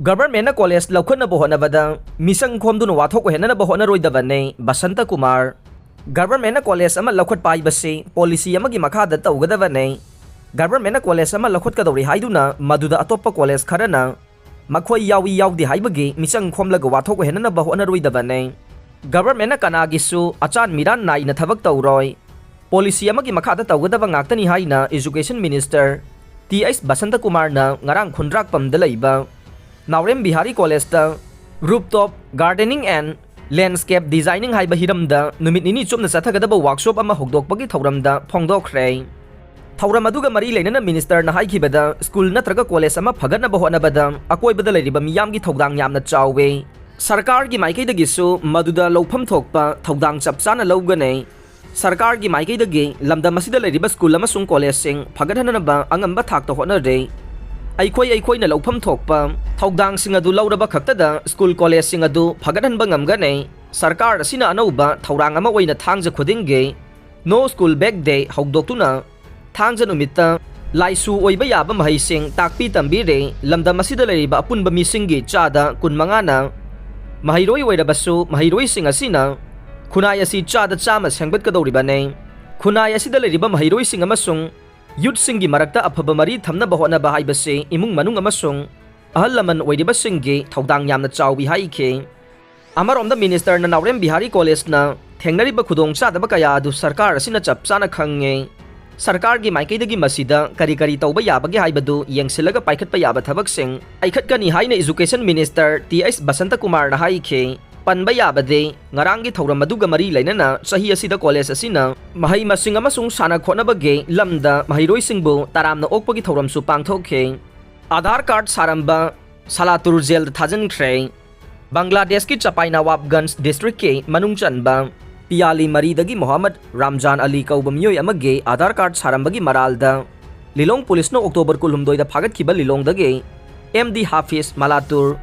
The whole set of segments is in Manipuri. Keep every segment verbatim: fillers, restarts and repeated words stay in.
ꯒꯚꯔꯟꯃꯦꯟꯠꯅ ꯀꯣꯂꯦꯖ ꯂꯧꯈꯠꯅꯕ ꯍꯣꯠꯅꯕꯗ ꯃꯤꯆꯪ ꯈꯣꯝꯗꯨꯅ ꯋꯥꯊꯣꯛ ꯑꯣꯏꯍꯟꯅꯅꯕ ꯍꯣꯠꯅꯔꯣꯏꯗꯕꯅꯤ, ꯕꯁꯟꯇ ꯀꯨꯃꯥꯔ꯫ ꯒꯚꯔꯟꯃꯦꯟꯠꯅ ꯀꯣꯂꯦꯖ ꯑꯃ ꯂꯧꯈꯠꯄ ꯍꯥꯏꯕꯁꯤ ꯄꯣꯂꯤꯁꯤ ꯑꯃꯒꯤ ꯃꯈꯥꯗ ꯇꯧꯒꯗꯕꯅꯤ꯫ ꯒꯚꯔꯟꯃꯦꯟꯠꯅ ꯀꯣꯂꯦꯖ ꯑꯃ ꯂꯧꯈꯠꯀꯗꯧꯔꯤ ꯍꯥꯏꯗꯨꯅ ꯃꯗꯨꯗ ꯑꯇꯣꯞꯄ ꯀꯣꯂꯦꯖ ꯈꯔꯅ ꯃꯈꯣꯏ ꯌꯥꯎꯏ ꯌꯥꯎꯗꯦ ꯍꯥꯏꯕꯒꯤ ꯃꯤꯆꯪ ꯈꯣꯝꯂꯒ ꯋꯥꯊꯣꯛ ꯑꯣꯏꯍꯟꯅꯅꯕ ꯍꯣꯠꯅꯔꯣꯏꯗꯕꯅꯤ꯫ ꯒꯚꯔꯟꯃꯦꯟꯠꯅ ꯀꯅꯥꯒꯤꯁꯨ ꯑꯆꯥꯟ ꯃꯤꯔꯥꯟ ꯅꯥꯏꯅ ꯊꯕꯛ ꯇꯧꯔꯣꯏ꯫ ꯄꯣꯂꯤꯁꯤ ꯑꯃꯒꯤ ꯃꯈꯥꯗ ꯇꯧꯒꯗꯕ ꯉꯥꯛꯇꯅꯤ ꯍꯥꯏꯅ ꯏꯖꯨꯀꯦꯁꯟ ꯃꯤꯅꯤꯁꯇꯔ ꯇꯤ ꯑꯩꯆ ꯕꯁꯟꯇꯀꯨꯃꯥꯔꯅ ꯉꯔꯥꯡ ꯈꯨꯟꯗ꯭ꯔꯥꯛꯄꯝꯗ ꯂꯩꯕ ꯅꯥꯎꯔꯦꯝ ꯕꯤꯍꯥꯔꯤ ꯀꯣꯂꯦꯖꯇ Rooftop Gardening and Landscape Designing ꯍꯥꯏꯕ ꯍꯤꯔꯝꯗ ꯅꯨꯃꯤꯠ ꯅꯤꯅꯤ ꯆꯨꯞꯅ ꯆꯠꯊꯒꯗꯕ ꯋꯥꯔꯛꯁꯣꯞ ꯑꯃ ꯍꯧꯗꯣꯛꯄꯒꯤ ꯊꯧꯔꯝꯗ ꯐꯣꯡꯗꯣꯛꯈ꯭ꯔꯦ꯫ ꯊꯧꯔꯝ ꯑꯗꯨꯒ ꯃꯔꯤ ꯂꯩꯅꯅ ꯃꯤꯅꯤꯁꯇꯔꯅ ꯍꯥꯏꯈꯤꯕꯗ, ꯁ꯭ꯀꯨꯜ ꯅꯠꯇ꯭ꯔꯒ ꯀꯣꯂꯦꯖ ꯑꯃ ꯐꯒꯠꯅꯕ ꯍꯣꯠꯅꯕꯗ ꯑꯀꯣꯏꯕꯗ ꯂꯩꯔꯤꯕ ꯃꯤꯌꯥꯝꯒꯤ ꯊꯧꯗꯥꯡ ꯌꯥꯝꯅ ꯆꯥꯎꯋꯦ꯫ ꯁꯔꯀꯥꯔꯒꯤ ꯃꯥꯏꯀꯩꯗꯒꯤꯁꯨ ꯃꯗꯨꯗ ꯂꯧꯐꯝ ꯊꯣꯛꯄ ꯊꯧꯗꯥꯡ ꯆꯞ ꯆꯥꯅ ꯂꯧꯒꯅꯤ꯫ ꯁꯔꯀꯥꯔꯒꯤ ꯃꯥꯏꯀꯩꯗꯒꯤ ꯂꯝꯗꯝ ꯑꯁꯤꯗ ꯂꯩꯔꯤꯕ ꯁ꯭ꯀꯨꯜ ꯑꯃꯁꯨꯡ ꯀꯣꯂꯦꯖꯁꯤꯡ ꯐꯒꯠꯍꯟꯅꯕ ꯑꯉꯝꯕ ꯊꯥꯛꯇ ꯍꯣꯠꯅꯔꯦ꯫ ꯑꯩꯈꯣꯏ ꯑꯩꯈꯣꯏꯅ ꯂꯧꯐꯝ ꯊꯣꯛꯄ ꯊꯧꯗꯥꯡꯁꯤꯡ ꯑꯗꯨ ꯂꯧꯔꯕ ꯈꯛꯇꯗ ꯁ꯭ꯀꯨꯜ ꯀꯣꯂꯦꯖꯁꯤꯡ ꯑꯗꯨ ꯐꯒꯠꯍꯟꯕ ꯉꯝꯒꯅꯤ꯫ ꯁꯔꯀꯥꯔ ꯑꯁꯤꯅ ꯑꯅꯧꯕ ꯊꯧꯔꯥꯡ ꯑꯃ ꯑꯣꯏꯅ ꯊꯥꯡꯖ ꯈꯨꯗꯤꯡꯒꯤ No School Back Day ꯍꯧꯗꯣꯛꯇꯨꯅ ꯊꯥꯡꯖ ꯅꯨꯃꯤꯠꯇ ꯂꯥꯏꯁꯨ ꯑꯣꯏꯕ ꯌꯥꯕ ꯃꯍꯩꯁꯤꯡ ꯇꯥꯛꯄꯤ ꯇꯝꯕꯤꯔꯦ꯫ ꯂꯝꯗꯝ ꯑꯁꯤꯗ ꯂꯩꯔꯤꯕ ꯑꯄꯨꯟꯕ ꯃꯤꯁꯤꯡꯒꯤ ꯆꯥꯗ ꯀꯨꯟꯃꯉꯥꯅ ꯃꯍꯩꯔꯣꯏ ꯑꯣꯏꯔꯕꯁꯨ, ꯃꯍꯩꯔꯣꯏꯁꯤꯡ ꯑꯁꯤꯅ ꯈꯨꯟꯅꯥꯏ ꯑꯁꯤ ꯆꯥꯗ ꯆꯥꯝꯃ ꯁꯦꯝꯒꯠꯀꯗꯧꯔꯤꯕꯅꯤ꯫ ꯈꯨꯟꯅꯥꯏ ꯑꯁꯤꯗ ꯂꯩꯔꯤꯕ ꯃꯍꯩꯔꯣꯏꯁꯤꯡ ꯑꯃꯁꯨꯡ ꯌꯨꯠꯁꯤꯡꯒꯤ ꯃꯔꯛꯇ ꯑꯐꯕ ꯃꯔꯤ ꯊꯝꯅꯕ ꯍꯣꯠꯅꯕ ꯍꯥꯏꯕꯁꯤ ꯏꯃꯨꯡ ꯃꯅꯨꯡ ꯑꯃꯁꯨꯡ ꯑꯍꯜ ꯂꯃꯟ ꯑꯣꯏꯔꯤꯕꯁꯤꯡꯒꯤ ꯊꯧꯗꯥꯡ ꯌꯥꯝꯅ ꯆꯥꯎꯏ ꯍꯥꯏꯈꯤ꯫ ꯑꯃꯔꯣꯝꯗ ꯃꯤꯅꯤꯁꯇꯔꯅ ꯅꯥꯎꯔꯦꯝ ꯕꯤꯍꯥꯔꯤ ꯀꯣꯂꯦꯖꯅ ꯊꯦꯡꯅꯔꯤꯕ ꯈꯨꯗꯣꯡꯆꯥꯗꯕ ꯀꯌꯥ ꯑꯗꯨ ꯁꯔꯀꯥꯔ ꯑꯁꯤꯅ ꯆꯞ ꯆꯥꯅ ꯈꯪꯉꯦ꯫ ꯁꯔꯀꯥꯔꯒꯤ ꯃꯥꯏꯀꯩꯗꯒꯤ ꯃꯁꯤꯗ ꯀꯔꯤ ꯀꯔꯤ ꯇꯧꯕ ꯌꯥꯕꯒꯦ ꯍꯥꯏꯕꯗꯨ ꯌꯦꯡꯁꯤꯜꯂꯒ ꯄꯥꯏꯈꯠꯄ ꯌꯥꯕ ꯊꯕꯛꯁꯤꯡ ꯄꯥꯏꯈꯠꯀꯅꯤ ꯍꯥꯏꯅ ꯏꯖꯨꯀꯦꯁꯟ ꯃꯤꯅꯤꯁꯇꯔ ꯇꯤ ꯑꯩꯆ ꯕꯁꯟꯇꯀꯨꯃꯥꯔꯅ ꯍꯥꯏꯈꯤ꯫ ꯄꯟꯕ ꯌꯥꯕꯗꯤ, ꯉꯔꯥꯡꯒꯤ ꯊꯧꯔꯝ ꯑꯗꯨꯒ ꯃꯔꯤ ꯂꯩꯅꯅ ꯆꯍꯤ ꯑꯁꯤꯗ ꯀꯣꯂꯦꯖ ꯑꯁꯤꯅ ꯃꯍꯩ ꯃꯁꯤꯡ ꯑꯃꯁꯨꯡ ꯁꯥꯟꯅ ꯈꯣꯠꯅꯕꯒꯤ ꯂꯝꯗ ꯃꯍꯩꯔꯣꯏꯁꯤꯡꯕꯨ ꯇꯔꯥꯝꯅ ꯑꯣꯛꯄꯒꯤ ꯊꯧꯔꯝꯁꯨ ꯄꯥꯡꯊꯣꯛꯈꯤ꯫ ꯑꯥꯙꯥꯔ ꯀꯥꯔꯗ ꯁꯥꯔꯝꯕ ꯁꯥꯂꯥꯇꯨꯔ ꯖꯦꯜꯗ ꯊꯥꯖꯤꯟꯈ꯭ꯔꯦ꯫ ꯕꯪꯒ꯭ꯂꯥꯗꯦꯁꯀꯤ ꯆꯄꯥꯏ ꯅꯋꯥꯕꯒꯟꯖ ꯗꯤꯁꯇ꯭ꯔꯤꯛꯀꯤ ꯃꯅꯨꯡ ꯆꯟꯕ ꯄꯤꯌꯥꯂꯤ ꯃꯔꯤꯗꯒꯤ ꯃꯣꯍꯝꯃꯗ ꯔꯥꯝꯖꯥꯟ ꯑꯂꯤ ꯀꯧꯕ ꯃꯤꯑꯣꯏ ꯑꯃꯒꯤ ꯑꯥꯙꯥꯔ ꯀꯥꯔꯗ ꯁꯥꯔꯝꯕꯒꯤ ꯃꯔꯥꯜꯗ ꯂꯤꯂꯣꯡ ꯄꯨꯂꯤꯁꯅ ꯑꯣꯛꯇꯣꯕꯔ ꯀꯨꯟꯍꯨꯝꯗꯣꯏꯗ ꯐꯥꯒꯠꯈꯤꯕ ꯂꯤꯂꯣꯡꯗꯒꯤ ꯑꯦꯝ ꯗꯤ ꯍꯥꯐꯤꯖ ꯃꯂꯥꯇꯨꯔ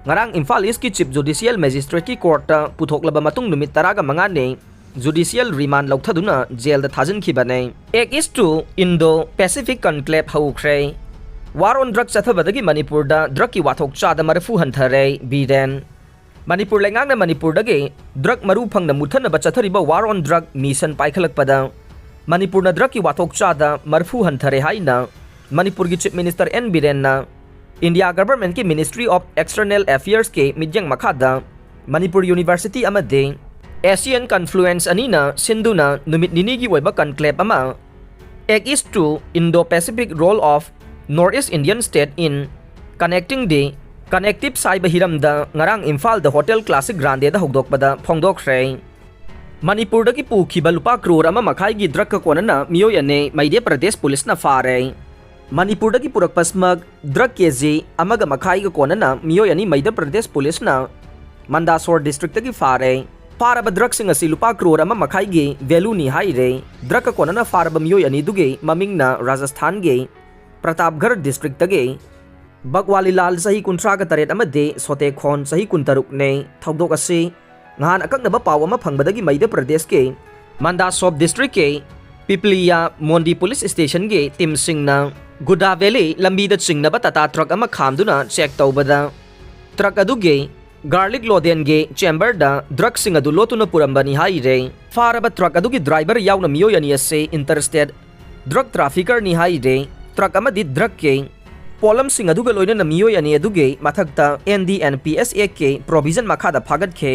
ꯉꯔꯥꯡ ꯏꯝꯐꯥꯜ ꯏꯁꯀꯤ ꯆꯤꯐ ꯖꯨꯗꯤꯁꯤꯌꯦꯜ ꯃꯦꯖꯤꯁꯇ꯭ꯔꯦꯠꯀꯤ ꯀꯣꯔꯠꯇ ꯄꯨꯊꯣꯛꯂꯕ ꯃꯇꯨꯡ ꯅꯨꯃꯤꯠ ꯇꯔꯥꯒ ꯃꯉꯥꯅꯤ ꯖꯨꯗꯤꯁꯤꯌꯦꯜ ꯔꯤꯃꯥꯟ ꯂꯧꯊꯗꯨꯅ ꯖꯦꯜꯗ ꯊꯥꯖꯤꯟꯈꯤꯕꯅꯤ꯫ Act East to Indo Pacific Conclave ꯍꯧꯈ꯭ꯔꯦ꯫ War on drug ꯆꯠꯊꯕꯗꯒꯤ ꯃꯅꯤꯄꯨꯔꯗ drugꯀꯤ ꯋꯥꯊꯣꯛ ꯆꯥꯗ ꯃꯔꯤꯐꯨ ꯍꯟꯊꯔꯦ, ꯕꯤꯔꯦꯟ꯫ ꯃꯅꯤꯄꯨꯔ ꯂꯩꯉꯥꯛꯅ ꯃꯅꯤꯄꯨꯔꯗꯒꯤ drug ꯃꯔꯨ ꯐꯪꯅ ꯃꯨꯠꯊꯅꯕ ꯆꯠꯊꯔꯤꯕ war on drug mission ꯄꯥꯏꯈꯠꯂꯛꯄꯗ ꯃꯅꯤꯄꯨꯔꯅ drugꯀꯤ ꯋꯥꯊꯣꯛ ꯆꯥꯗ ꯃꯔꯤꯐꯨ ꯍꯟꯊꯔꯦ ꯍꯥꯏꯅ ꯃꯅꯤꯄꯨꯔꯒꯤ Chief Minister ꯑꯦꯟ ꯕꯤꯔꯦꯟꯅ India Governmentꯀꯤ Ministry of External Affairsꯀꯤ ꯃꯤꯠꯌꯦꯡ ꯃꯈꯥꯗ ꯃꯅꯤꯄꯨꯔ University ꯑꯃꯗꯤ Asian Confluence ꯑꯅꯤꯅ ꯁꯤꯟꯗꯨꯅ ꯅꯨꯃꯤꯠ ꯅꯤꯅꯤꯒꯤ ꯑꯣꯏꯕ conclave ꯑꯃ Act East to Indo-Pacific Role of North East Indian State in Connecting the Connectives ꯍꯥꯏꯕ ꯍꯤꯔꯝꯗ ꯉꯔꯥꯡ ꯏꯝꯐꯥꯜꯗ Hotel Classic Grandeꯗ ꯍꯧꯗꯣꯛꯄꯗ ꯐꯣꯡꯗꯣꯛꯈ꯭ꯔꯦ꯫ ꯃꯅꯤꯄꯨꯔꯗꯒꯤ ꯄꯨꯈꯤꯕ ꯂꯨꯄꯥ ꯀ꯭ꯔꯣꯔ ꯑꯃ ꯃꯈꯥꯏꯒꯤ drugꯀ ꯀꯣꯟꯅꯅ ꯃꯤꯑꯣꯏ ꯑꯅꯤ ꯃꯙ꯭ꯌ ꯄ꯭ꯔꯗꯦꯁ ꯄꯨꯂꯤꯁꯅ ꯐꯥꯔꯦ꯫ ꯃꯅꯤꯄꯨꯔꯗꯒꯤ ꯄꯨꯔꯛꯄ smuggled drug ꯀꯦꯖꯤ ꯑꯃꯒ ꯃꯈꯥꯏꯒ ꯀꯣꯟꯅꯅ ꯃꯤꯑꯣꯏ ꯑꯅꯤ ꯃꯙ꯭ꯌ ꯄ꯭ꯔꯗꯦꯁ ꯄꯨꯂꯤꯁꯅ ꯃꯟꯗꯥꯁꯣꯔ districtꯇꯒꯤ ꯐꯥꯔꯦ꯫ ꯐꯥꯔꯕ drugꯁꯤꯡ ꯑꯁꯤ ꯂꯨꯄꯥ ꯀ꯭ꯔꯣꯔ ꯑꯃ ꯃꯈꯥꯏꯒꯤ valueꯅꯤ ꯍꯥꯏꯔꯦ꯫ Drugꯀ ꯀꯣꯟꯅꯅ ꯐꯥꯔꯕ ꯃꯤꯑꯣꯏ ꯑꯅꯤꯗꯨꯒꯤ ꯃꯃꯤꯡꯅ ꯔꯥꯖꯁꯊꯥꯟꯒꯤ ꯄ꯭ꯔꯇꯥꯞꯒꯔ districtꯇꯒꯤ ꯕꯒꯋꯥꯂꯤꯂꯥꯜ ꯆꯍꯤ ꯀꯨꯟꯊ꯭ꯔꯥꯒ ꯇꯔꯦꯠ ꯑꯃꯗꯤ ꯁꯣꯇꯦꯈꯣꯟ ꯆꯍꯤ ꯀꯨꯟꯇꯔꯨꯛꯅꯤ꯫ ꯊꯧꯗꯣꯛ ꯑꯁꯤ ꯉꯍꯥꯟ ꯑꯀꯛꯅꯕ ꯄꯥꯎ ꯑꯃ ꯐꯪꯕꯗꯒꯤ ꯃꯙ꯭ꯌ ꯄ꯭ꯔꯗꯦꯁꯀꯤ ꯃꯟꯗꯥꯁꯣꯔ districtꯀꯤ ꯄꯤꯄꯂꯤꯌꯥ ꯃꯣꯟꯗꯤ police stationꯒꯤ teamꯁꯤꯡꯅ ꯒꯨꯗꯥ valley ꯂꯝꯕꯤꯗ ꯆꯤꯡꯅꯕ Tata truck ꯑꯃ ꯈꯥꯝꯗꯨꯅ check ꯇꯧꯕꯗ truck ꯑꯗꯨꯒꯤ garlic loadenꯒꯤ chamberꯗ drugꯁꯤꯡ ꯑꯗꯨ ꯂꯣꯠꯇꯨꯅ ꯄꯨꯔꯝꯕꯅꯤ ꯍꯥꯏꯔꯦ꯫ ꯐꯥꯔꯕ truck ꯑꯗꯨꯒꯤ driver ꯌꯥꯎꯅ ꯃꯤꯑꯣꯏ ꯑꯅꯤ ꯑꯁꯤ interstate drug traffickerꯅꯤ ꯍꯥꯏꯔꯦ꯫ Truck ꯑꯃꯗꯤ drugꯀꯤ ꯄꯣꯠꯂꯝꯁꯤꯡ ꯑꯗꯨꯒ ꯂꯣꯏꯅꯅ ꯃꯤꯑꯣꯏ ꯑꯅꯤ ꯑꯗꯨꯒꯤ ꯃꯊꯛꯇ N D N P S Actꯀꯤ provision ꯃꯈꯥꯗ ꯐꯥꯒꯠꯈꯤ꯫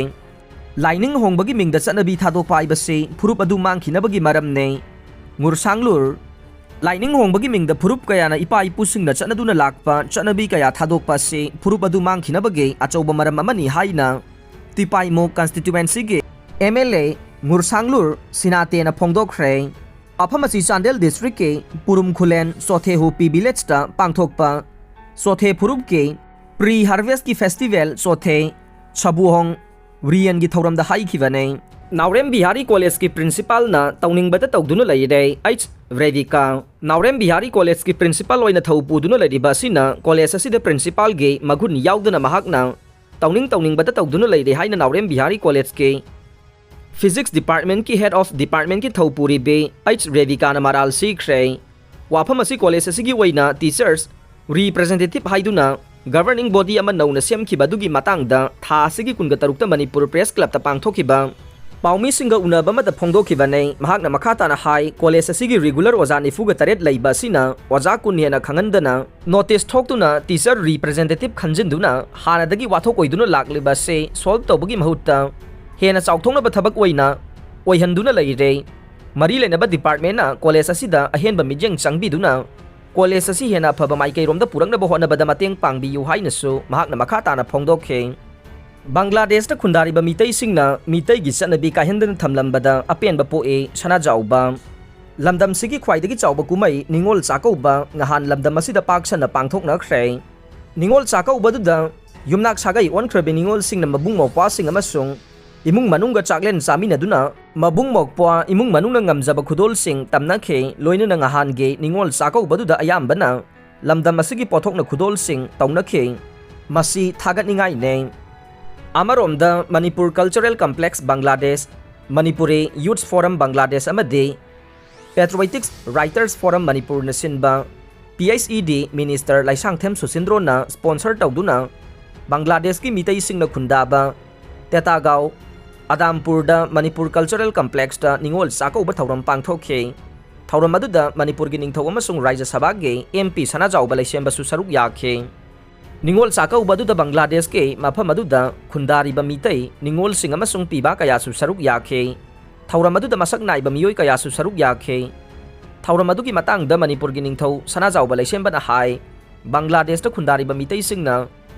ꯂꯥꯏꯅꯤꯡ ꯍꯣꯡꯕꯒꯤ ꯃꯤꯡꯗ ꯆꯠꯅꯕꯤ ꯊꯥꯗꯣꯛꯄ ꯍꯥꯏꯕꯁꯤ ꯐꯨꯔꯨꯞ ꯑꯗꯨ ꯃꯥꯡꯈꯤꯅꯕꯒꯤ ꯃꯔꯝꯅꯤ꯫ ꯉꯨꯔꯁꯥꯡꯂꯨꯔ, ꯂꯥꯏꯅꯤꯡ ꯍꯣꯡꯕꯒꯤ ꯃꯤꯡꯗ ꯐꯨꯔꯨꯞ ꯀꯌꯥꯅ ꯏꯄꯥ ꯏꯄꯨꯁꯤꯡꯅ ꯆꯠꯅꯗꯨꯅ ꯂꯥꯛꯄ ꯆꯠꯅꯕꯤ ꯀꯌꯥ ꯊꯥꯗꯣꯛꯄ ꯑꯁꯤ ꯐꯨꯔꯨꯞ ꯑꯗꯨ ꯃꯥꯡꯈꯤꯅꯕꯒꯤ ꯑꯆꯧꯕ ꯃꯔꯝ ꯑꯃꯅꯤ ꯍꯥꯏꯅ ꯇꯤꯄꯥꯏꯃꯨ constituencyꯒꯤ M L A ꯉꯨꯔꯁꯥꯡꯂꯨꯔ ꯁꯤꯅꯥꯇꯦꯅ ꯐꯣꯡꯗꯣꯛꯈ꯭ꯔꯦ꯫ ꯋꯥꯐꯝ ꯑꯁꯤ ꯆꯥꯟꯗꯦꯜ districtꯀꯤ ꯄꯨꯔꯨꯝ ꯈꯨꯂꯦꯟ ꯆꯣꯊꯦ ꯍꯨꯄꯤ villageꯇ ꯄꯥꯡꯊꯣꯛꯄ ꯆꯣꯊꯦ ꯐꯨꯔꯨꯞꯀꯤ pre harvestꯀꯤ festival ꯆꯣꯊꯦ ꯁꯕꯨꯍꯣꯡ ꯋ꯭ꯔꯤꯌꯦꯟꯒꯤ ꯊꯧꯔꯝꯗ ꯍꯥꯏꯈꯤꯕꯅꯤ꯫ ꯅꯥꯎꯔꯦꯝ ꯕꯤꯍꯥꯔꯤ collegeꯀꯤ principalꯅ ꯇꯧꯅꯤꯡꯕꯗ ꯇꯧꯗꯨꯅ ꯂꯩꯔꯦ, H ꯔꯦꯕꯤꯀꯥ꯫ ꯅꯥꯎꯔꯦꯝ ꯕꯤꯍꯥꯔꯤ collegeꯀꯤ principal ꯑꯣꯏꯅ ꯊꯧ ꯄꯨꯗꯨꯅ ꯂꯩꯔꯤꯕ ꯑꯁꯤꯅ college ꯑꯁꯤꯗ principalꯒꯤ ꯃꯒꯨꯟ ꯌꯥꯎꯗꯅ ꯃꯍꯥꯛꯅ ꯇꯧꯅꯤꯡ ꯇꯧꯅꯤꯡꯕꯗ ꯇꯧꯗꯨꯅ ꯂꯩꯔꯦ ꯍꯥꯏꯅ ꯅꯥꯎꯔꯦꯝ ꯕꯤꯍꯥꯔꯤ collegeꯀꯤ physics departmentꯀꯤ head of departmentꯀꯤ ꯊꯧ ꯄꯨꯔꯤꯕꯤ H ꯔꯦꯕꯤꯀꯥꯅ ꯃꯔꯥꯜ ꯁꯤꯈ꯭ꯔꯦ꯫ ꯋꯥꯐꯝ ꯑꯁꯤ college ꯑꯁꯤꯒꯤ ꯑꯣꯏꯅ teachers representative ꯍꯥꯏꯗꯨꯅ governing body ꯑꯃ ꯅꯧꯅ ꯁꯦꯝꯈꯤꯕ ꯑꯗꯨꯒꯤ ꯃꯇꯥꯡꯗ ꯊꯥ ꯑꯁꯤꯒꯤ ꯀꯨꯟꯒ ꯇꯔꯨꯛꯇ ꯃꯅꯤꯄꯨꯔ Press Clubꯇ ꯄꯥꯡꯊꯣꯛꯈꯤꯕ ꯄꯥꯎꯃꯤꯁꯤꯡꯒ ꯎꯅꯕ ꯑꯃꯗ ꯐꯣꯡꯗꯣꯛꯈꯤꯕꯅꯤ꯫ ꯃꯍꯥꯛꯅ ꯃꯈꯥ ꯇꯥꯅ ꯍꯥꯏ, ꯀꯣꯂꯦꯖ ꯑꯁꯤꯒꯤ regular ꯑꯣꯖꯥ ꯅꯤꯐꯨꯒ ꯇꯔꯦꯠ ꯂꯩꯕ ꯑꯁꯤꯅ ꯑꯣꯖꯥ ꯀꯨꯟ ꯍꯦꯟꯅ ꯈꯪꯍꯟꯗꯅ notice ꯊꯣꯛꯇꯨꯅ teacher representative ꯈꯟꯖꯤꯟꯗꯨꯅ ꯍꯥꯟꯅꯗꯒꯤ ꯋꯥꯊꯣꯛ ꯑꯣꯏꯗꯨꯅ ꯂꯥꯛꯂꯤꯕ ꯑꯁꯤ solve ꯇꯧꯕꯒꯤ ꯃꯍꯨꯠꯇ ꯍꯦꯟꯅ ꯆꯥꯎꯊꯣꯛꯅꯕ ꯊꯕꯛ ꯑꯣꯏꯅ ꯑꯣꯏꯍꯟꯗꯨꯅ ꯂꯩꯔꯦ꯫ ꯃꯔꯤ ꯂꯩꯅꯕ departmentꯅ ꯀꯣꯂꯦꯖ ꯑꯁꯤꯗ ꯑꯍꯦꯟꯕ ꯃꯤꯠꯌꯦꯡ ꯆꯪꯕꯤꯗꯨꯅ ꯀꯣꯂꯦꯖ ꯑꯁꯤ ꯍꯦꯟꯅ ꯑꯐꯕ ꯃꯥꯏꯀꯩꯔꯣꯝꯗ ꯄꯨꯔꯛꯅꯕ ꯍꯣꯠꯅꯕꯗ ꯃꯇꯦꯡ ꯄꯥꯡꯕꯤꯌꯨ ꯍꯥꯏꯅꯁꯨ ꯃꯍꯥꯛꯅ ꯃꯈꯥ ꯇꯥꯅ ꯐꯣꯡꯗꯣꯛꯈꯤ꯫ ꯕꯪꯒ꯭ꯂꯥꯗꯦꯁꯇ ꯈꯨꯟꯗꯥꯔꯤꯕ ꯃꯤꯇꯩꯁꯤꯡꯅ ꯃꯤꯇꯩꯒꯤ ꯆꯠꯅꯕꯤ ꯀꯥꯏꯍꯟꯗꯅ ꯊꯝꯂꯝꯕꯗ ꯑꯄꯦꯟꯕ ꯄꯣꯛꯏ, ꯁꯅꯥꯖꯥꯎꯕ꯫ ꯂꯝꯗꯝꯁꯤꯒꯤ ꯈ꯭ꯋꯥꯏꯗꯒꯤ ꯆꯥꯎꯕ ꯀꯨꯝꯍꯩ ꯅꯤꯉꯣꯜ ꯆꯥꯛꯀꯧꯕ ꯉꯍꯥꯟ ꯂꯝꯗꯝ ꯑꯁꯤꯗ ꯄꯥꯛ ꯁꯟꯅ ꯄꯥꯡꯊꯣꯛꯅꯈ꯭ꯔꯦ꯫ ꯅꯤꯉꯣꯜ ꯆꯥꯛꯀꯧꯕꯗꯨꯗ ꯌꯨꯝꯅꯥꯛ ꯁꯥꯒꯩ ꯑꯣꯟꯈ꯭ꯔꯕꯤ ꯅꯤꯉꯣꯜꯁꯤꯡꯅ ꯃꯕꯨꯡ ꯃꯧꯄ꯭ꯋꯥꯁꯤꯡ ꯑꯃꯁꯨꯡ ꯏꯃꯨꯡ ꯃꯅꯨꯡꯒ ꯆꯥꯛꯂꯦꯟ ꯆꯥꯃꯤꯟꯅꯗꯨꯅ ꯃꯕꯨꯡ ꯃꯧꯄ꯭ꯋꯥ ꯏꯃꯨꯡ ꯃꯅꯨꯡꯅ ꯉꯝꯖꯕ ꯈꯨꯗꯣꯜꯁꯤꯡ ꯇꯝꯅꯈꯤ꯫ ꯂꯣꯏꯅꯅ ꯉꯍꯥꯟꯒꯤ ꯅꯤꯉꯣꯜ ꯆꯥꯛꯀꯧꯕꯗꯨꯗ ꯑꯌꯥꯝꯕꯅ ꯂꯝꯗꯝ ꯑꯁꯤꯒꯤ ꯄꯣꯠꯊꯣꯛꯅ ꯈꯨꯗꯣꯜꯁꯤꯡ ꯇꯧꯅꯈꯤ꯫ ꯃꯁꯤ ꯊꯥꯒꯠꯅꯤꯡꯉꯥꯏꯅꯤ꯫ ꯑꯃꯔꯣꯝꯗ Manipur Cultural Complex Bangladesh, Manipuri Youth Forum Bangladesh ꯑꯃꯗꯤ Patriotic Writers Forum ꯃꯅꯤꯄꯨꯔꯅ ꯁꯤꯟꯕ P H E D Minister Leishangthem ꯁꯨꯁꯤꯟꯗ꯭ꯔꯣꯅ sponsor ꯇꯧꯗꯨꯅ ꯕꯪꯒ꯭ꯂꯥꯗꯦꯁꯀꯤ ꯃꯤꯇꯩꯁꯤꯡꯅ ꯈꯨꯟꯗꯥꯕ ꯇꯦꯇꯥꯒꯥꯎ ꯑꯗꯥꯝꯄꯨꯔꯗ ꯃꯅꯤꯄꯨꯔ Cultural Complexꯇ ꯅꯤꯉꯣꯜ ꯆꯥꯛꯀꯧꯕ ꯊꯧꯔꯝ ꯄꯥꯡꯊꯣꯛꯈꯤ꯫ ꯊꯧꯔꯝ ꯑꯗꯨꯗ ꯃꯅꯤꯄꯨꯔꯒꯤ ꯅꯤꯡꯊꯧ ꯑꯃꯁꯨꯡ ꯔꯥꯖ꯭ꯌ ꯁꯚꯥꯒꯤ M P ꯁꯅꯥꯖꯥꯎꯕ ꯂꯩꯁꯦꯝꯕꯁꯨ ꯁꯔꯨꯛ ꯌꯥꯈꯤ꯫ ꯅꯤꯉꯣꯜ ꯆꯥꯛꯀꯧꯕ ꯑꯗꯨꯗ ꯕꯪꯒ꯭ꯂꯥꯗꯦꯁꯀꯤ ꯃꯐꯝ ꯑꯗꯨꯗ ꯈꯨꯟꯗꯥꯔꯤꯕ ꯃꯤꯇꯩ ꯅꯤꯉꯣꯜꯁꯤꯡ ꯑꯃꯁꯨꯡ ꯄꯤꯕꯥ ꯀꯌꯥꯁꯨ ꯁꯔꯨꯛ ꯌꯥꯈꯤ꯫ ꯊꯧꯔꯝ ꯑꯗꯨꯗ ꯃꯁꯛ ꯅꯥꯏꯕ ꯃꯤꯑꯣꯏ ꯀꯌꯥꯁꯨ ꯁꯔꯨꯛ ꯌꯥꯈꯤ꯫ ꯊꯧꯔꯝ ꯑꯗꯨꯒꯤ ꯃꯇꯥꯡꯗ ꯃꯅꯤꯄꯨꯔꯒꯤ ꯅꯤꯡꯊꯧ ꯁꯅꯥꯖꯥꯎꯕ ꯂꯩꯁꯦꯝꯕꯅ ꯍꯥꯏ, ꯕꯪꯒ꯭ꯂꯥꯗꯦꯁꯇ ꯈꯨꯟꯗꯥꯔꯤꯕ ꯃꯤꯇꯩꯁꯤꯡꯅ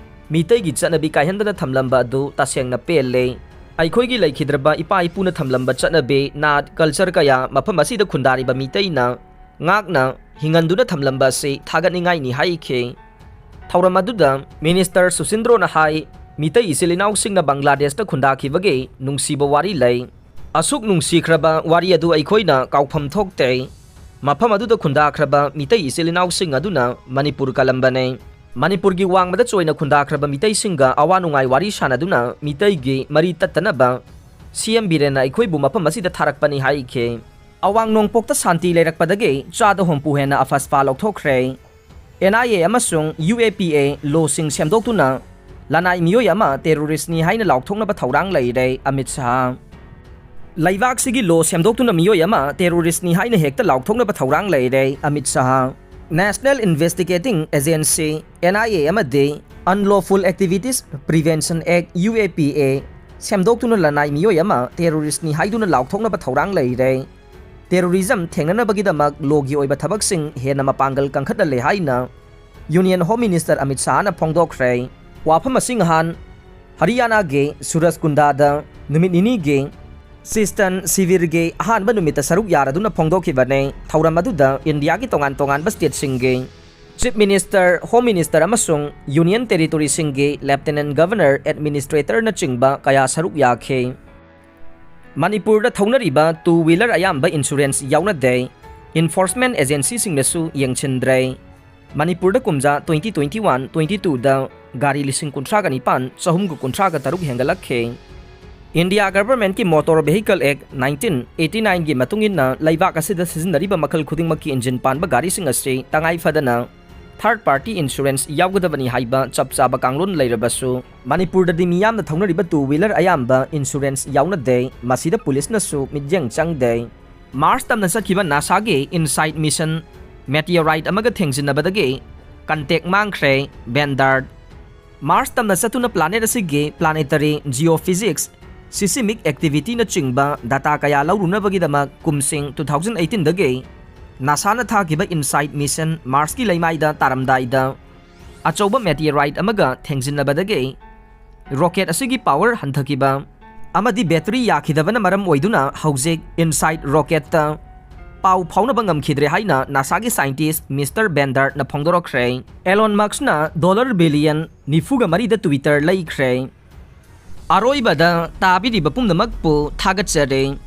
ꯃꯤꯇꯩꯒꯤ ꯆꯠꯅꯕꯤ ꯀꯥꯏꯍꯟꯗꯅ ꯊꯝꯂꯝꯕ ꯑꯗꯨ ꯇꯁꯦꯡꯅ ꯄꯦꯜꯂꯦ꯫ ꯑꯩꯈꯣꯏꯒꯤ ꯂꯩꯈꯤꯗ꯭ꯔꯕ ꯏꯄꯥ ꯏꯄꯨꯅ ꯊꯝꯂꯝꯕ ꯆꯠꯅꯕꯤ, ꯅꯥꯠ, culture ꯀꯌꯥ ꯃꯐꯝ ꯑꯁꯤꯗ ꯈꯨꯟꯗꯥꯔꯤꯕ ꯃꯤꯇꯩꯅ ꯉꯥꯛꯅ ꯍꯤꯡꯍꯟꯗꯨꯅ ꯊꯝꯂꯝꯕ ꯑꯁꯤ ꯊꯥꯒꯠꯅꯤꯡꯉꯥꯏꯅꯤ ꯍꯥꯏꯈꯤ꯫ ꯊꯧꯔꯝ ꯑꯗꯨꯗ Minister ꯁꯨꯁꯤꯟꯗ꯭ꯔꯣꯅ ꯍꯥꯏ, ꯃꯤꯇꯩ ꯏꯆꯤꯜ ꯏꯅꯥꯎꯁꯤꯡꯅ ꯕꯪꯒ꯭ꯂꯥꯗꯦꯁꯇ ꯈꯨꯟꯗꯥꯈꯤꯕꯒꯤ ꯅꯨꯡꯁꯤꯕ ꯋꯥꯔꯤ ꯂꯩ꯫ ꯑꯁꯨꯛ ꯅꯨꯡꯁꯤꯈ꯭ꯔꯕ ꯋꯥꯔꯤ ꯑꯗꯨ ꯑꯩꯈꯣꯏꯅ ꯀꯥꯎꯐꯝ ꯊꯣꯛꯇꯦ꯫ ꯃꯐꯝ ꯑꯗꯨꯗ ꯈꯨꯟꯗꯥꯈ꯭ꯔꯕ ꯃꯤꯇꯩ ꯏꯆꯤꯜ ꯏꯅꯥꯎꯁꯤꯡ ꯑꯗꯨꯅ ꯃꯅꯤꯄꯨꯔ ꯀꯜꯂꯝꯕꯅꯤ꯫ ꯃꯅꯤꯄꯨꯔꯒꯤ ꯋꯥꯡꯃꯗ ꯆꯣꯏꯅ ꯈꯨꯟꯗꯥꯈ꯭ꯔꯕ ꯃꯤꯇꯩꯁꯤꯡꯒ ꯑꯋꯥ ꯅꯨꯡꯉꯥꯏ ꯋꯥꯔꯤ ꯁꯥꯅꯗꯨꯅ ꯃꯤꯇꯩꯒꯤ ꯃꯔꯤ ꯇꯠꯇꯅꯕ C M ꯕꯤꯔꯦꯟꯅ ꯑꯩꯈꯣꯏꯕꯨ ꯃꯐꯝ ꯑꯁꯤꯗ ꯊꯥꯔꯛꯄꯅꯤ ꯍꯥꯏꯈꯤ꯫ ꯑꯋꯥꯡ ꯅꯣꯡꯄꯣꯛꯇ ꯁꯥꯟꯇꯤ ꯂꯩꯔꯛꯄꯗꯒꯤ ꯆꯥꯗ ꯍꯨꯝꯐꯨ ꯍꯦꯟꯅ ꯑꯐꯁꯄꯥ ꯂꯧꯊꯣꯛꯈ꯭ꯔꯦ꯫ ꯑꯦꯟ ꯑꯥꯏ ꯑꯦ ꯑꯃꯁꯨꯡ ꯌꯨ ꯑꯦ ꯄꯤ ꯑꯦ ꯂꯣꯁꯤꯡ ꯁꯦꯝꯗꯣꯛꯇꯨꯅ ꯂꯅꯥꯏ ꯃꯤꯑꯣꯏ ꯑꯃ ꯇꯦꯔꯣꯔꯤꯁ꯭ꯠꯅꯤ ꯍꯥꯏꯅ ꯂꯥꯎꯊꯣꯛꯅꯕ ꯊꯧꯔꯥꯡ ꯂꯩꯔꯦ ꯑꯃꯤꯠ ꯁꯍꯥ꯫ ꯂꯩꯕꯥꯛꯁꯤꯒꯤ ꯂꯣ ꯁꯦꯝꯗꯣꯛꯇꯨꯅ ꯃꯤꯑꯣꯏ ꯑꯃ ꯇꯦꯔꯣꯔꯤꯁ꯭ꯠꯅꯤ ꯍꯥꯏꯅ ꯍꯦꯛꯇ ꯂꯥꯎꯊꯣꯛꯅꯕ ꯊꯧꯔꯥꯡ ꯂꯩꯔꯦ ꯑꯃꯤꯠ ꯁꯍꯥ꯫ National Investigating Agency, N I A, ꯑꯃꯗꯤ Unlawful Activities Prevention Act, U A P A, ꯁꯦꯝꯗꯣꯛꯇꯨꯅ ꯂꯅꯥꯏ ꯃꯤꯑꯣꯏ ꯑꯃ ꯇꯦꯔꯣꯔꯤꯁ꯭ꯠꯅꯤ ꯍꯥꯏꯗꯨꯅ ꯂꯥꯎꯊꯣꯛꯅꯕ ꯊꯧꯔꯥꯡ ꯂꯩꯔꯦ꯫ ꯇꯦꯔꯣꯔꯤꯖꯝ ꯊꯦꯡꯅꯅꯕꯒꯤꯗꯃꯛ ꯂꯣꯒꯤ ꯑꯣꯏꯕ ꯊꯕꯛꯁꯤꯡ ꯍꯦꯟꯅ ꯃꯄꯥꯡꯒꯜ ꯀꯟꯈꯠꯍꯜꯂꯦ ꯍꯥꯏꯅ ꯌꯨꯅꯤꯌꯟ ꯍꯣꯝ ꯃꯤꯅꯤꯁꯇꯔ ꯑꯃꯤꯠ ꯁꯍꯥꯅ ꯐꯣꯡꯗꯣꯛꯈ꯭ꯔꯦ꯫ ꯋꯥꯐꯝ ꯑꯁꯤ ꯉꯍꯥꯟ ꯍꯔꯤꯌꯥꯅꯥꯒꯤ ꯁꯨꯔꯖꯀꯨꯟꯗꯥꯗ ꯅꯨꯃꯤꯠ ꯅꯤꯅꯤꯒꯤ ꯁꯤꯁꯇꯟ ꯁꯤꯕꯤꯔꯒꯤ ꯑꯍꯥꯟꯕ ꯅꯨꯃꯤꯠꯇ ꯁꯔꯨꯛ ꯌꯥꯔꯗꯨꯅ ꯐꯣꯡꯗꯣꯛꯈꯤꯕꯅꯤ꯫ ꯊꯧꯔꯝ ꯑꯗꯨꯗ ꯏꯟꯗꯤꯌꯥꯒꯤ ꯇꯣꯉꯥꯟ ꯇꯣꯉꯥꯟꯕ ꯁ꯭ꯇꯦꯠꯁꯤꯡꯒꯤ ꯆꯤꯐ ꯃꯤꯅꯤꯁꯇꯔ, ꯍꯣꯝ ꯃꯤꯅꯤꯁꯇꯔ ꯑꯃꯁꯨꯡ ꯌꯨꯅꯤꯌꯟ ꯇꯦꯔꯤꯇꯣꯔꯤꯁꯤꯡꯒꯤ ꯂꯦꯐꯇꯦꯅꯦꯟꯠ ꯒꯚꯔꯅꯔ, ꯑꯦꯗꯃꯤꯅꯤꯁꯇ꯭ꯔꯦꯇꯔꯅꯆꯤꯡꯕ ꯀꯌꯥ ꯁꯔꯨꯛ ꯌꯥꯈꯤ꯫ ꯃꯅꯤꯄꯨꯔꯗ ꯊꯧꯅꯔꯤꯕ ꯇꯨ ꯋꯤꯂꯔ ꯑꯌꯥꯝꯕ ꯏꯟꯁꯨꯔꯦꯟꯁ ꯌꯥꯎꯅꯗꯦ꯫ ꯏꯟꯐꯣꯔꯁꯃꯦꯟꯠ ꯑꯦꯖꯦꯟꯁꯤꯁꯤꯡꯅꯁꯨ ꯌꯦꯡꯁꯤꯟꯗ꯭ꯔꯦ꯫ ꯃꯅꯤꯄꯨꯔꯗ ꯀꯨꯝꯖꯥ twenty twenty-one twenty-twoꯗ ꯒꯥꯔꯤ ꯂꯤꯁꯤꯡ ꯀꯨꯟꯊ꯭ꯔꯥꯒ ꯅꯤꯄꯥꯟ ꯆꯍꯨꯝꯒ ꯀꯨꯟꯊ꯭ꯔꯥꯒ ꯇꯔꯨꯛ ꯍꯦꯟꯒꯠꯂꯛꯈꯤ꯫ ꯏꯟꯗꯤꯌꯥ ꯒꯚꯔꯟꯃꯦꯟꯠꯀꯤ ꯃꯣꯇꯣꯔ ꯚꯦꯍꯤꯀꯜ ꯑꯦꯛ nineteen eighty-nineꯒꯤ ꯃꯇꯨꯡ ꯏꯟꯅ ꯂꯩꯕꯥꯛ ꯑꯁꯤꯗ ꯁꯤꯖꯤꯟꯅꯔꯤꯕ ꯃꯈꯜ ꯈꯨꯗꯤꯡꯃꯛꯀꯤ ꯏꯟꯖꯤꯟ ꯄꯥꯟꯕ ꯒꯥꯔꯤꯁꯤꯡ ꯑꯁꯤ ꯇꯉꯥꯏ ꯐꯗꯅ ꯊꯥꯔꯗ ꯄꯥꯔꯇꯤ ꯏꯟꯁꯨꯔꯦꯟꯁ ꯌꯥꯎꯒꯗꯕꯅꯤ ꯍꯥꯏꯕ ꯆꯞ ꯆꯥꯕ ꯀꯥꯡꯂꯣꯟ ꯂꯩꯔꯕꯁꯨ, ꯃꯅꯤꯄꯨꯔꯗꯗꯤ ꯃꯤꯌꯥꯝꯅ ꯊꯧꯅꯔꯤꯕ ꯇꯨ ꯋꯤꯂꯔ ꯑꯌꯥꯝꯕ ꯏꯟꯁꯨꯔꯦꯟꯁ ꯌꯥꯎꯅꯗꯦ꯫ ꯃꯁꯤꯗ ꯄꯨꯂꯤꯁꯅꯁꯨ ꯃꯤꯠꯌꯦꯡ ꯆꯪꯗꯦ꯫ ꯃꯥꯔꯁ ꯇꯝꯅ ꯆꯠꯈꯤꯕ ꯅꯥꯁꯥꯒꯤ InSight ꯃꯤꯁꯟ ꯃꯦꯇꯤꯑꯣꯔꯥꯏꯠ ꯑꯃꯒ ꯊꯦꯡꯖꯤꯟꯅꯕꯗꯒꯤ ꯀꯟꯇꯦꯛ ꯃꯥꯡꯈ꯭ꯔꯦ꯫ ꯕꯦꯟꯗꯥꯔꯠ꯫ ꯃꯥꯔꯁ ꯇꯝꯅ ꯆꯠꯇꯨꯅ ꯄ꯭ꯂꯥꯅꯦꯠ ꯑꯁꯤꯒꯤ ꯄ꯭ꯂꯥꯅꯦꯇꯔꯤ ꯖꯤꯑꯣꯐꯤꯖꯤꯛꯁ, ꯁꯤꯁꯤꯃꯤꯛ ꯑꯦꯛꯇꯤꯚꯤꯇꯤꯅꯆꯤꯡꯕ ꯗꯥꯇꯥ ꯀꯌꯥ ꯂꯧꯔꯨꯅꯕꯒꯤꯗꯃꯛ ꯀꯨꯝꯁꯤꯡ two thousand eighteenꯗꯒꯤ ꯅꯥꯁꯥꯅ ꯊꯥꯈꯤꯕ InSight ꯃꯤꯁꯟ ꯃꯥꯔꯁꯀꯤ ꯂꯩꯃꯥꯏꯗ ꯇꯥꯔꯝꯗꯥꯏꯗ ꯑꯆꯧꯕ ꯃꯦꯇꯤꯑꯣꯔꯥꯏꯠ ꯑꯃꯒ ꯊꯦꯡꯖꯤꯟꯅꯕꯗꯒꯤ ꯔꯣꯀꯦꯠ ꯑꯁꯤꯒꯤ ꯄꯥꯋꯔ ꯍꯟꯊꯈꯤꯕ ꯑꯃꯗꯤ ꯕꯦꯇꯔꯤ ꯌꯥꯈꯤꯗꯕꯅ ꯃꯔꯝ ꯑꯣꯏꯗꯨꯅ ꯍꯧꯖꯤꯛ InSight ꯔꯣꯀꯦꯠꯇ ꯄꯥꯎ ꯐꯥꯎꯅꯕ ꯉꯝꯈꯤꯗ꯭ꯔꯦ ꯍꯥꯏꯅ ꯅꯥꯁꯥꯒꯤ ꯁꯥꯏꯟꯇꯤꯁ꯭ꯠ ꯃꯤꯁꯇꯔ ꯕꯦꯟꯗꯥꯔꯠꯅ ꯐꯣꯡꯗꯣꯔꯛꯈ꯭ꯔꯦ꯫ ꯑꯦꯂꯣꯟ ꯃꯁ꯭ꯛꯅ ꯗꯣꯂꯔ ꯕꯤꯂꯤꯌꯟ ꯅꯤꯐꯨꯒ ꯃꯔꯤꯗ Twitter ꯂꯩꯈ꯭ꯔꯦ꯫ ꯑꯔꯣꯏꯕꯗ ꯇꯥꯕꯤꯔꯤꯕ ꯄꯨꯝꯅꯃꯛꯄꯨ ꯊꯥꯒꯠꯆꯔꯤ꯫